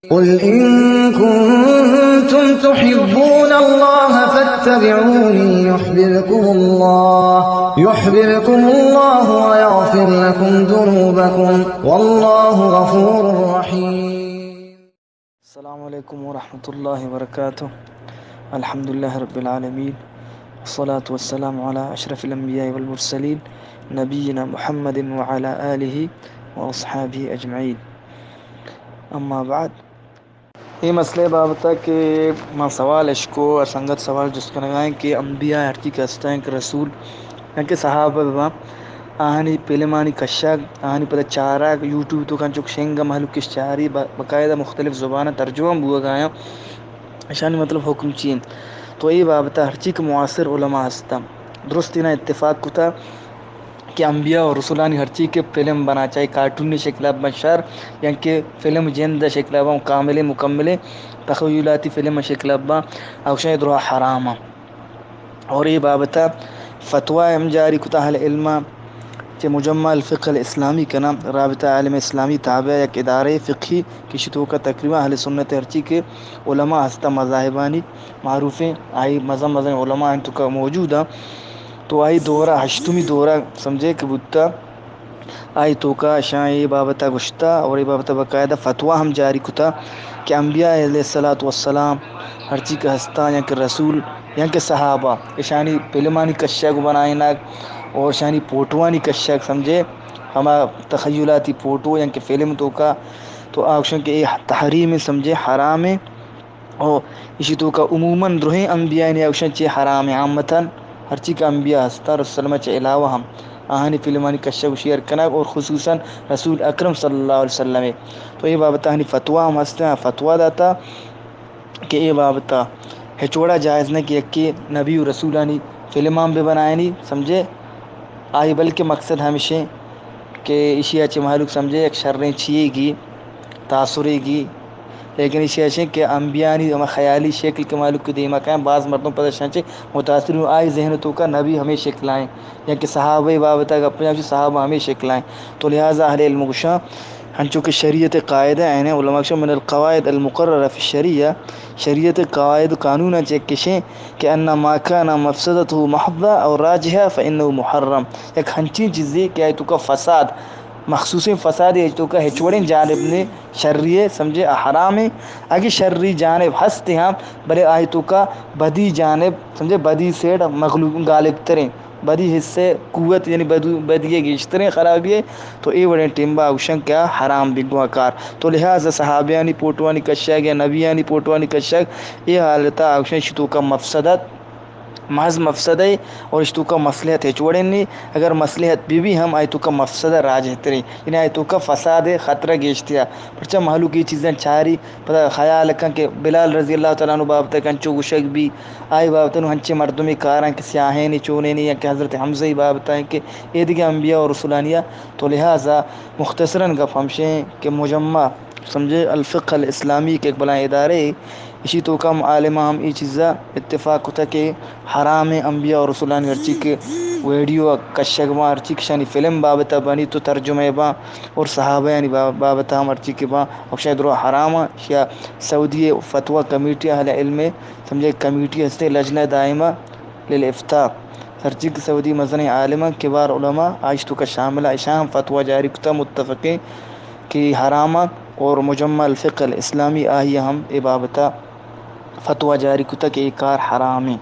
قل إن كنتم تحبون الله فاتبعوني يحببكم الله، يحببكم الله ويغفر لكم ذنوبكم، والله غفور رحيم. السلام عليكم ورحمة الله وبركاته. الحمد لله رب العالمين، والصلاة والسلام على أشرف الأنبياء والمرسلين، نبينا محمد وعلى آله وأصحابه أجمعين. أما بعد، اے مسئلہ ءِ بابت ءَ کہ من سوال اشکو، سنگت سوال جست کنگ ءَ اِنت کہ انبیاء ہرچی کہ ہست اَنت، کہ رسول یا کہ صحابہ بہ باں، آہانی فلمانی کشگ، آہانی پدا چارگ، یوٹیوب ءِ توکا انچو کہ شنگ ءَ مہلوک اش چاری، با-، باقاعدہ مختلف زباناں ترجمہ بوگ ءَ اَنت، اشانی مطلب حکم چی اِنت؟ تو اے بابت ءَ ہرچی کہ معاصر علماء ہست اَنت، درست اینا اتفاق کتا کہ انبیاء و رسولانی ہرچی کہ فلم بنا، چاہے کارٹونی شکل ءَ بباں شر، یا کہ فلم جند ءِ شکل ءَ بباں، کاملیں مکملیں تخیلاتی فلم ءِ شکل ءَ بباں، آ گوشاں اے درا حرام اَنت۔ اور اے بابت ءَ فتویٰ ہم جاری کتا اہل علم ءَ، چہ مجمع الفقہ الاسلامی کنا، رابطہ عالم اسلامی تابع یک ادارہ فقہی کہ اشی توکا تقریباً اہل سنت ءِ ہرچی کہ علماء ہستا مذاہبانی معروفیں، آئی مزن مزن علماء آئی توکا موجود اَنت۔ تو آئی دورہ، ہشتمی دورہ سمجھے کہ بوتا، آئی توکا اشاں اے بابت ءَ گوشتا اور اے بابت ءَ باقاعدہ فتویٰ ہم جاری کتا کہ انبیاء علیہ الصلوٰۃ والسلام ہرچی کہ ہستا یا کہ رسول یا کہ صحابہ، اشانی فلمانی کشگ و بنائینگ اور اشانی فوٹوانی کشگ سمجھے، ہما تخیلاتی فوٹو یا کہ فلم توکا، تو آ گوشاں کہ اے تحریم اِنت سمجھے، حرام اِنت۔ او ایشی توکا عموماً درہیں انبیاء آنی آ گوشاں چہ حرام اِنت، عامتاً ہرچی کہ انبیاء ہستا، رسول اللہ چہ علاوہ ہم آہانی فلمانی کشگ و شیئر کنگ اور خصوصاً رسول اکرم صلی اللہ علیہ وسلم ءِ۔ تو اے بابت آہانی فتویٰ ہم ہست اَنت، آ فتویٰ داتا کہ اے بابت ءَ ہچ وڑا جائز نہ کہ یکے نبی و رسولانی فلمان بہ بنائینی، سمجھے؟ آئی بلکہ مقصد ہمیش اِنت کہ ایشی ءَ چہ مہلوک سمجھے یک شریں چیئے گی، تاثرے گی، لیکن ایشی ءَ چہ کہ انبیاء آنی ہما خیالی شکل کہ مہلوک دیما کاینت، باز مردم پدا اشاں چہ متاثر اَنت، آئی ذہن توکا نبی ہمے شکل ءَ اِنت، یا کہ صحابہ ءِ بابت ءَ گپ جنگ، صحابہ ہمے شکل ءَ اِنت۔ تو لہذا اہل علم گوشاں، ہنچو کہ شریعت ءِ قاعدہ ایں، علماء گوشاں من القواعد المقررة في الشريعة، شریعت ءِ قواعد و قانوناں چہ یکے اِش اِنت کہ أن ما كان مفسدته محضة أو راجحة فإنه محرم۔ یک ہنچیں چیزے کہ آئی توکا فساد، مخصوصیں فسادے آئی توکا ہچ وڑیں جانب نے شری ءِ سمجھے، آ حرام اِنت۔ اگہ شری جانب ہست ہم، بلے آئی توکا بدی جانب سمجھے، بدی سیڈ مغلوب، غالب تریں۔ بدی حصہ قوت، یعنی بدو-، بدی ءِ گیشتریں خرابی ءَ، تو اے وڑیں ٹیمبا گوشن کہ آ حرام بی گواں کار۔ تو لہذا صحابیانی پوٹوانی کشگ یا نبیانی پوٹوانی کشگ، اے حالتا گوشن اشی توکا مفسدت، محض مفسدہ ءِ، اور اشی توکا مصلحت ہچ وڑیں نی۔ اگر مصلحت بی بی ہم، آئی توکا مفسدہ راجح تریں، یعنی آئی توکا فساد ءِ خطرہ گیشتیا۔ پرچا مہلوک اے چیزاں چاری، پدا خیال کن کہ بلال رضی اللہ تعالیٰ عنہ بابت ءَ انچو گوشگ بی، آئی بابت ءَ نوں ہنچیں مردمے کاراں کہ سیاہیں نی، چونیں نی، یا کہ حضرت حمزہ ءِ بابت ءَ کہ اے دگہ انبیاء و رسولانی ءَ۔ تو لہذا مختصراً گپ ہمشیں کہ مجمع سمجھے الفقہ الاسلامی کہ یک بلائیں ادارے، اشی توکا ہم عالماں ہم اے چیزا اتفاق کتا کہ حرام ایں انبیاء و رسولانی ہرچی کہ ویڈیو کشگ باں، ہرچی کہ اشانی فلم بابت ءَ بنی تو ترجمہ باں اور صحابیانی با-، بابت ءَ ہم ہرچی کہ باں، اشی درا حرام ایں۔ اشیا سعودی فتویٰ کمیٹی اہل علم سمجھے کمیٹی ہستے لجنہ دائمہ للافتاء، ہرچی کہ سعودی مزنیں عالماں، کبار علماء، آ اشی توکا شامل ایں، اشاں ہم فتویٰ جاری کتا متفقیں کہ حرام ایں اور مجمع الفقہ الاسلامی آئی ہم اے بابت ءَ فتویٰ جاری کتا کہ اے کار حرام ایں۔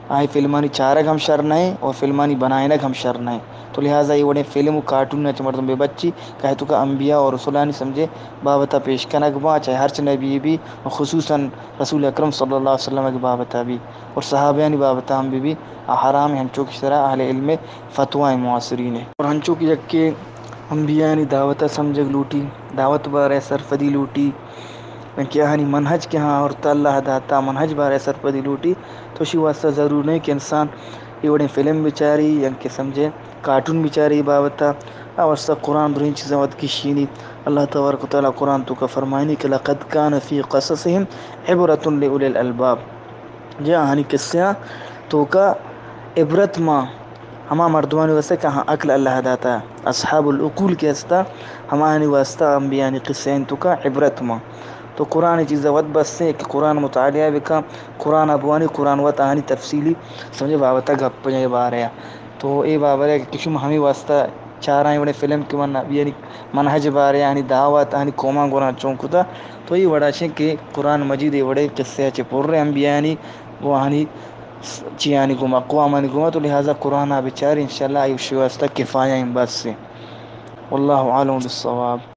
آئی فلمانی چارگ ہم شر نہ ایں اور فلمانی بنائینگ ہم شر نہ ایں۔ تو لہذا اے وڑیں فلم و کارٹون ءَ چہ مردم بہ بچی کہ آئی توکا انبیاء و رسولانی سمجھے بابت ءَ پیش کنگ باں، چاہے ہرچ نبی بی، خصوصاً رسول اکرم صلی اللہ علیہ وسلم ءِ بابت ءَ بی اور صحابیانی بابت ءَ ہم بہ بی، آ حرام ایں، ہنچو کہ شرع اہل علم فتویٰ معاصرین ءِ۔ اور ہنچو کہ یکے انبیاءانی دعوت ءَ سمجھگ لوٹی، دعوت بارے سرپدی لوٹی، یا کہ آہانی منہج کہ ہاں اور اللہ داتا منہج بارے سرپدی لوٹی، تو اشی واسطہ ضرور نہ ایں کہ انسان اے وڑیں فلم بچاری یا کہ سمجھے کارٹون بچاری اے بابت ءَ۔ آ واسطہ قرآن درہیں چیزاں وت گشینی۔ اللہ تبارک و تعالیٰ قرآن توکا فرمائینی کہ لقد كان في قصصهم عبرة لأولي الألباب۔ جی، آہانی قصہاں توکا عبرت ماں ہما مردمانی واسطہ کہ آہاں عقل اللہ داتا، اصحاب العقول کہ ہستا، ہمایانی واسطہ انبیاءانی قصہانی توکا عبرت ماں۔ تو قرآن چیز وت بس ہے کہ قرآن مطالعہ بکن، قرآن ابوانی، قرآن وت آنی تفصیلی سمجھے بابت گپ جائے بارے۔ تو اے بابت کہ کشم ہمیں واسطہ چارائیں وڑے فلم کہ من یعنی منہج بارے، آنی دعوت، آنی قومان گوران چون کتا۔ تو یہ وڑا چیں کہ قرآن مجید یہ وڑے قصے چے پر انبیانی و آنی چیانی گوما، اقوامانی گوما۔ تو لہذا قرآن آ بچار، انشاءاللہ آئی وشی واسطہ کفایہ ہیں بس ہے۔ واللہ عالم بالصواب۔